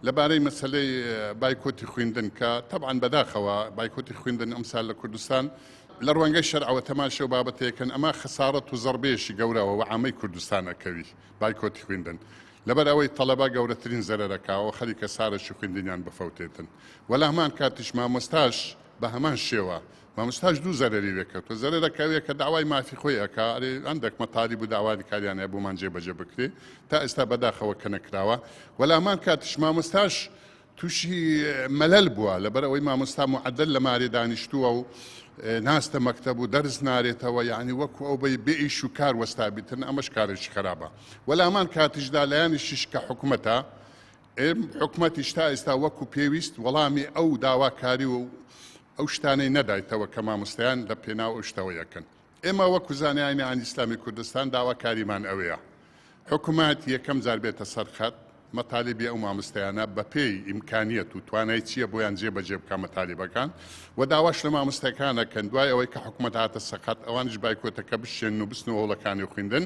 لەبارەی مەسەلەی بایکۆتی خویندن کە تەبعەن بەداخەوە بایکۆتی خویندن ئەمسال لە کوردستان لە ڕوانگەی شەرعەوە تەماشێ و بابەتەیەکەن ئەمە خەسارەت و زەڕبەیەکی گەورەوە وە عامەی کوردستان ئەکەوی بایکۆتی خویندن لەبەر ئەوەی تەڵەبە گەورەترین زەرەرەکاوە خەریکە سارەکی خویندنیان بفەوتێتن وە لەهەمان کاتیش مامۆستاش بە هەمان شێوە مامۆستاش دوو زەرەری لێ کەوتوە زەرەرەکە ئەوەیە کە داوای مافی خۆی ئەکا ئەرێ هەندێک مەتالیب و داواری کاریان هەیە بۆمان جێ بەجێ بکرێ تا ئێستا بەداخەوە کە نەکراوە وە لە هەمان کاتیش مامۆستاش تووشی مەلەل بووە لەبەر ئەوەی مامۆستا معەدەل لە مارێ دانیشتووە و ناستە مەکتەب و دەرس نارێتەوە یعنی وەکو ئەو بەی بێ ئیش و کار وەستابیتن ئەمەش کارێکی خراپە وە لە هەمان کاتیشدا لایەنیشیش کە حکومەتە حکومەتیش تا ئێستا وەکو پێویست وەڵامی ئەو داواکاری و ئەو شتانەی نەدایتەوە کە مامۆستایان لە پێناو ئەو شتەوە یەکەن. ئێمە وەکو زانایانی ئانی ئیسلامی کوردستان داواکاریمان ئەوەیە حکومەت یەکەم جار بێتە سەر خەت مەتالیبی ئەو مامۆستایانە بەپێی ئیمکانیەت و توانای چییە بۆیان جێبەجێ بکا مەتالیبەکان و داواش لە مامۆستاکان ئەکەن دوای ئەوەی کە حکومەت هاتە سەر خەت ئەوانیش بایکۆتەکە بشکێنن و بچنەوە هۆڵەکانی خویندن.